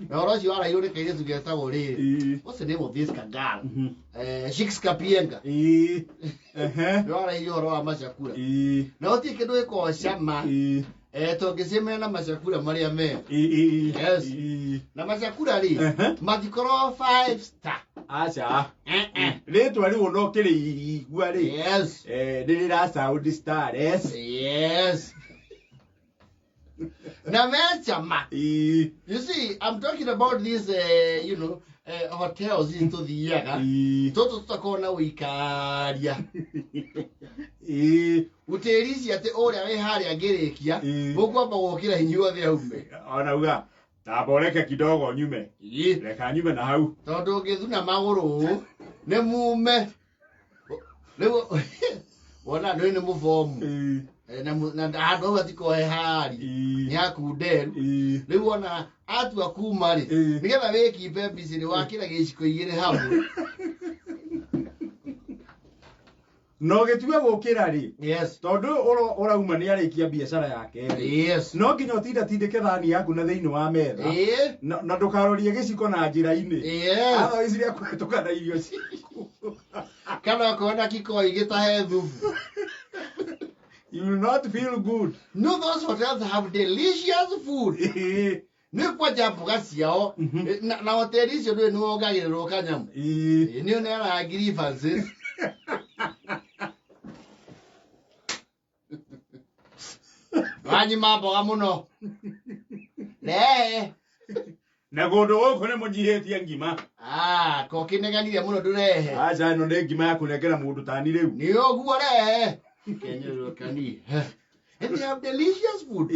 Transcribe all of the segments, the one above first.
Na ũhoro ũcio warairwo nĩ kairĩtu getagwo rĩrĩ. What's the name of this girl? Shix Kapienga. Ehe. Nĩ warairie ũhoro wa macakura. Na gũtirĩ kĩndũ gĩkoragwo cama tũngĩcemania na macakura marĩa mega. Yes. Na macakura rĩ, matikoragwo five star. Aca. Eh, eh. Rĩtwa rĩu ona ũkĩrĩigua rĩ. Nĩ rĩra sound stars. Yes. Na mecama. You see, I'm talking about these, hotels ici tũthiaga. Tũtũ tũtakoragwo na ũikaria. Gũtĩri ici atĩ ũrĩa wĩ harĩa angĩrĩkia, mũkwamba gũkĩra inyuothe aume. Ona uga tamba ũreke kidogo nyume. Reka nyume na hau. Tondũ ũngĩthuna magũrũ ũũ, nĩ mume. Rĩu wona andũ nĩ mũbomu. Na handũ hau hatikoragwo he hari. Nĩ hakunderu. Rĩu wona atua kuma rĩ, nĩgetha wĩkimbe mbici rĩ, wakĩra gĩciko igĩrĩ hamwe. Na ũgĩtua gũkĩra rĩ, Yes. tondũ ũrauma nĩ arĩkia biacara yake rĩ, Yes. no nginya ũtindatindĩke thani yaku na thĩinĩ wa metha. Na ndũkarorie gĩciko na njĩra-inĩ. Yes. Otherwise rĩa kũhetũka na irio ciaku. Kana okorwo na kikoi gĩtahe thubu. You will not feel good. No, those hotels have delicious food. Nĩ kwanja mboga ciao. Na hoteli icio ndũĩ nĩ wongagĩrĩrwo kanyamũ. Nĩ ũneanaga grievances. Wanyima mboga mũno. Rehe. Na kũndũ gũkũ nĩ mũnyihĩtie ngima. Ah, ko kĩneganire mũno ndũrehe. Aca, ĩno nĩ ngima ya kũnengera mũndũ tani rĩu. Nĩ ũguo rehe. Kenyererwo kani. And they have delicious food.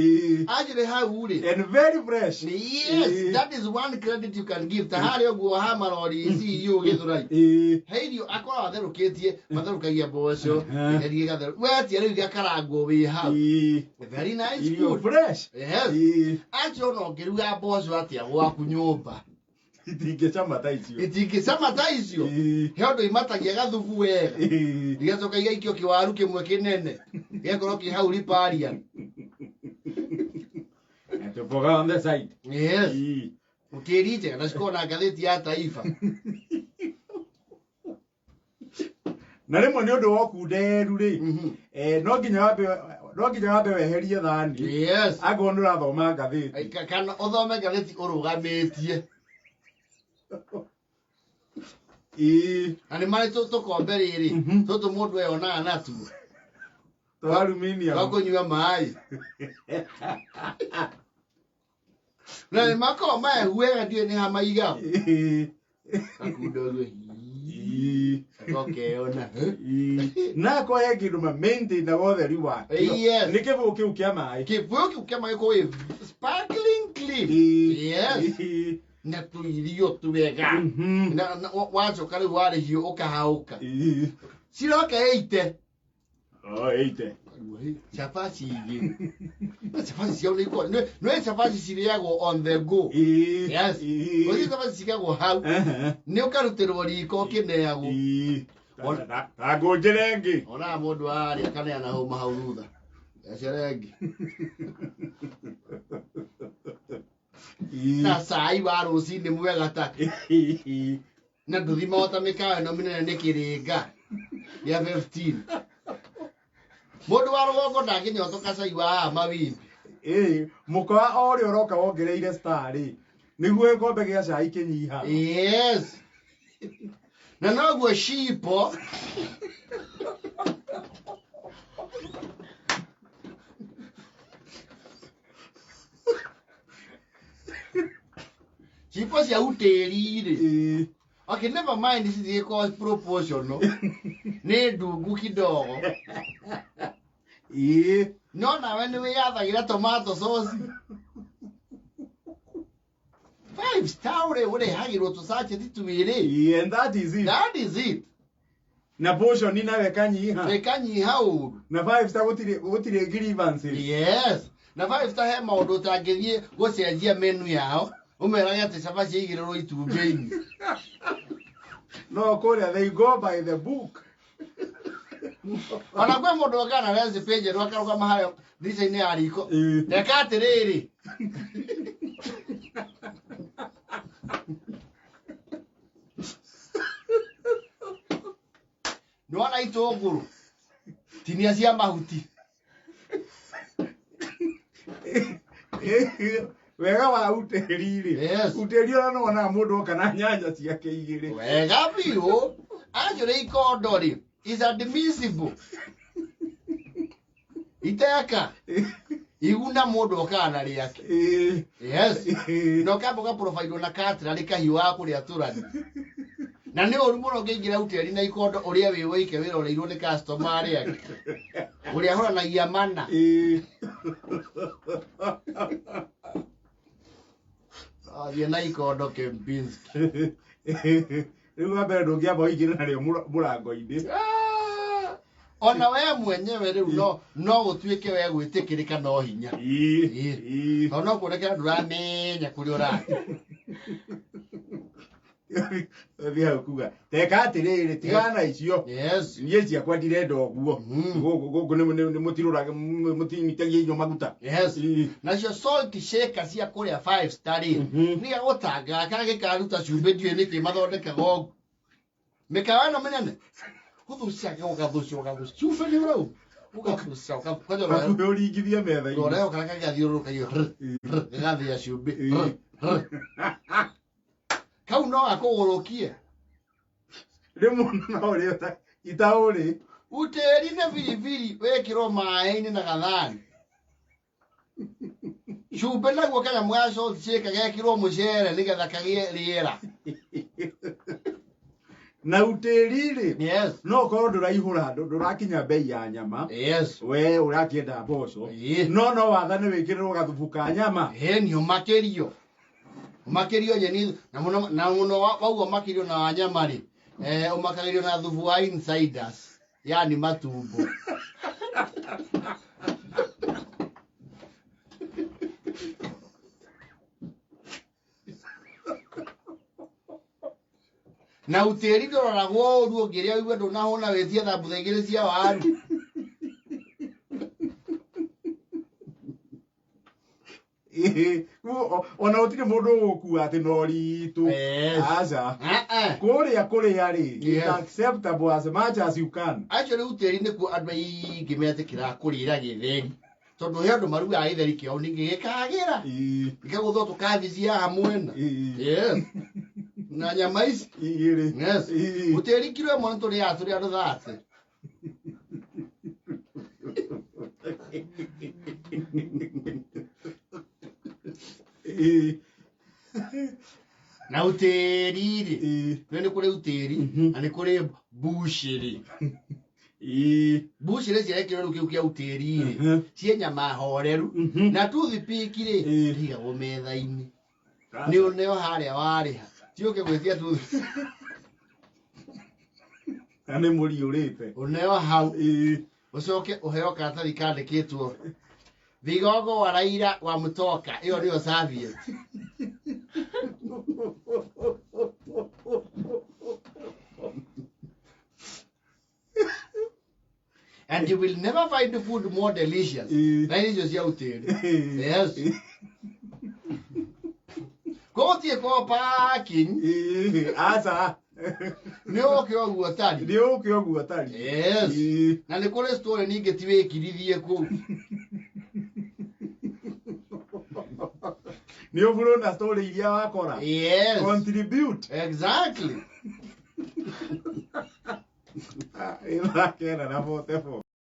Actually, how would it? And very fresh. Yes, that is one credit you can give. Ta harĩa ũguo ha marori CU Gĩthũrai. He irio akoragwo atherũkĩtie, matherũkagia mboco, gĩtheri gĩgatherũ. Wetia rĩu igakarangwo wĩ hau. Very nice Irio food. fresh. Yes. Actually, ona ũngĩruga mboco atĩa gwaku nyũmba. Itingĩcama ta icio. Itingĩcama ta icio. He ũndũ imatagia gathubu wega. Igacoka igaikio kĩwaru kĩmwe kĩnene. Gĩgakorwo kĩ hau riparian. Na tũboga on the side. Yes. Ũkĩri njega na cikoragwo na ngathĩti ya Taifa. Na rĩmwe nĩ ũndũ wa ũkunderu rĩ, no nginya wambe weherie thani. Yes. Angĩkorwo nĩ ũrathoma ngathĩti. Kana ũthome ngathĩti ũrũgamĩtie. Na nĩ marĩ tũkombe rĩrĩ, tũtũ mũndũ eyonaga natuo. Twa aluminium. Twa kũnyua maĩ. Na nĩ makoragwo mahehu wega ndiũĩ nĩ ha maigagwo. Gakunda ũguo. Gakeyona. Na kwa he kĩndũ ma maintain na ũtheri wakĩo. Yes. Nĩ kĩbũyũ kĩu kĩa maĩ. Kĩbũyũ kĩu kĩa maĩ gĩkoragwo gĩ sparkling clean. Yes. Na tũirio twega. Na wacoka rĩu warĩhio ũkahaũka. Ciroka ĩite. Oh, ĩite. Cabaci igĩrĩ. Na cabaci ciao nĩ ikoragwo, nĩ cabaci cirĩagwo on the go. Yes. Gũtirĩ cabaci cigagwo hau. Nĩ ũkarutĩrwo riko ũkĩneagwo. Ta ngũnjĩre ĩngĩ. Onaga mũndũ arĩa akaneana hũma hau thutha. Ecere ĩngĩ. Na cai wa rũcinĩ mwega ta. Na ndũthimaga ta mĩkawa ĩno mĩnene nĩ kĩrĩnga gĩa 15. Mũndũ wa rũgongo ndangĩnyotoka cai wa haha mawimbi. Mũkawa o ũrĩa ũroka wongereire star rĩ, nĩguo gĩkombe gĩa cai kĩnyihaga. Yes. Na noguo cipo. Cipo cia utĩri rĩ. Okay, never mind, ici cigĩkorwo proportional. Nĩ ndungu kidogo. No nawe nĩ wĩyathagĩra tomato sauce. 5 star ũrĩ ũrehagĩrwo tũsacheti twĩrĩ. And that is it. That is it. Na portion nawe ĩkanyiha. Ĩkanyiha ũru. Na 5 star gũtirĩ grievances. Yes. Na 5 star he maũndũ ũtangĩthiĩ gũcenjia menu yao. Ũmerage atĩ cabaci ĩigĩrĩrwo itumbĩ-inĩ. No kũrĩa they go by the book. Ona kwĩ mũndũ okaga na recipe njerũ akarũgama harĩa ndirica-inĩ ya riko. Reka atĩrĩrĩ. Itũngũrũ tinia cia mahuti. Wega wa uteri rĩ, Yes. uteri ona no wonaga mũndũ oka na nyanya ciake igĩrĩ. Wega biũ. Actually ikondo rĩ is admissible. Iteka iguna mũndũ okaga na rĩake. Yes. Na ũkamba ũgaprovidwo na cutlery kahiũ ga kũrĩa tũrani. Na nĩ ũru mũno ũngĩingĩra uteri na ikondo ũrĩa wĩ wĩike wĩroreirwo nĩ customer arĩa angĩ. Ũrĩa ahoranagia mana. Athiĩ na ikondo Kempinski. Rĩu wa mbere ndũngĩamba ũingĩre narĩo mũrango-inĩ. Ah, ona we mwenyewe rĩu no gũtuĩke we gwĩtĩkĩrĩka no hinya. Tondũ no kuonekana ndũramenya kũrĩa ũrathiĩ. Thiĩ hau kuga teka atĩrĩrĩ, tigana icio. Yes. Niĩ ciakwa ndirenda ũguo. Gũkũ gũkũ nĩ mũtirũraga, mũtinyitagia irio maguta. Yes. Nacio salt shaker cia kũrĩa five star rĩ, nĩ gagũtanga kana gĩkaruta cumbĩ, ndiũĩ nĩkĩ mathondekaga ũguo. Mĩkawa ĩno mĩnene gũthucaga ũgathuca ũgathuca cumbĩ nĩ ũrau ũgathuca ũgathuca Hakuhĩ ũringithie metha-inĩ. roreo kana kagathiũrũrũka iyo gagathĩa cumbĩ rr, rr. Kau no gakũgũrũkie. Rĩmwe no ũrĩe itaũrĩ. Uteri na biribiri wĩkĩrwo maĩ-inĩ na gathani, cumbĩ naguo kanyamũ ga salt shaker gekĩrwo mũcere nĩgetha kagĩe rĩera. Na uteri rĩ, Yes. no ũkorwo ndũraihũra, ndũrakinya bei ya nyama. Yes. We ũrakĩenda mboco, no wathane wĩkĩrĩrwo gathubu ka nyama. Ĩni ũmakĩrio nyeni na mũno na mũno wauga ũmakĩrio na wa nyama rĩ, ũmakagĩrio na thubu wa insiders, yani matumbo. Na utĩri ndũroragwo ũru, ũngĩrĩa ũigue ndũnahũna wĩtie thambutha igĩrĩ cia waru. Ona gũtirĩ mũndũ ũgũkua atĩ no ritũ. Yes. Aca. Ah, ah. Kũrĩa kũrĩa rĩ, it's acceptable as much as you can. Actually utĩri nĩkuo andũ aingĩ metĩkĩraga kũrĩra gĩtheri, tondũ he andũ marugaga gĩtheri kĩao ningĩ gĩkagĩra gĩkagũthwo tũkabici haha mwena. Yes. Na nyama ici Igĩrĩ. Yes. Utĩri kiro ĩmwe nĩ tũrĩaga tũrĩ andũ 30. Na utĩri rĩ, nĩ kũrĩ utĩri na nĩ kũrĩ mbucĩrĩ. Mbucĩrĩ ciarekĩrwo rĩu kĩu kĩa utĩri rĩ, ciĩ nyama horeru na toothpick rĩ, ĩigagwo metha-inĩ, nĩ ũneo harĩa warĩha, tiũke gwĩtia toothpick. Na nĩ mũriũrĩte. Ũneo hau, ũcoke ũheo karatathi kandĩkĩtwo vigogo wa Raila wa Mutoka, ĩyo nĩyo serviette. And you will never find food more delicious na icio cia utĩri. Yes, koguo tie ko parking. Aca. Nĩ ũke ũguo tari. Nĩ ũke ũguo tari. Yes. Na nĩ kũrĩ story ningĩ ti wĩkirithie kũu. Nĩ ũburũ na story iria wakora. Yes. Contribute. Exactly. Thaa 9:44.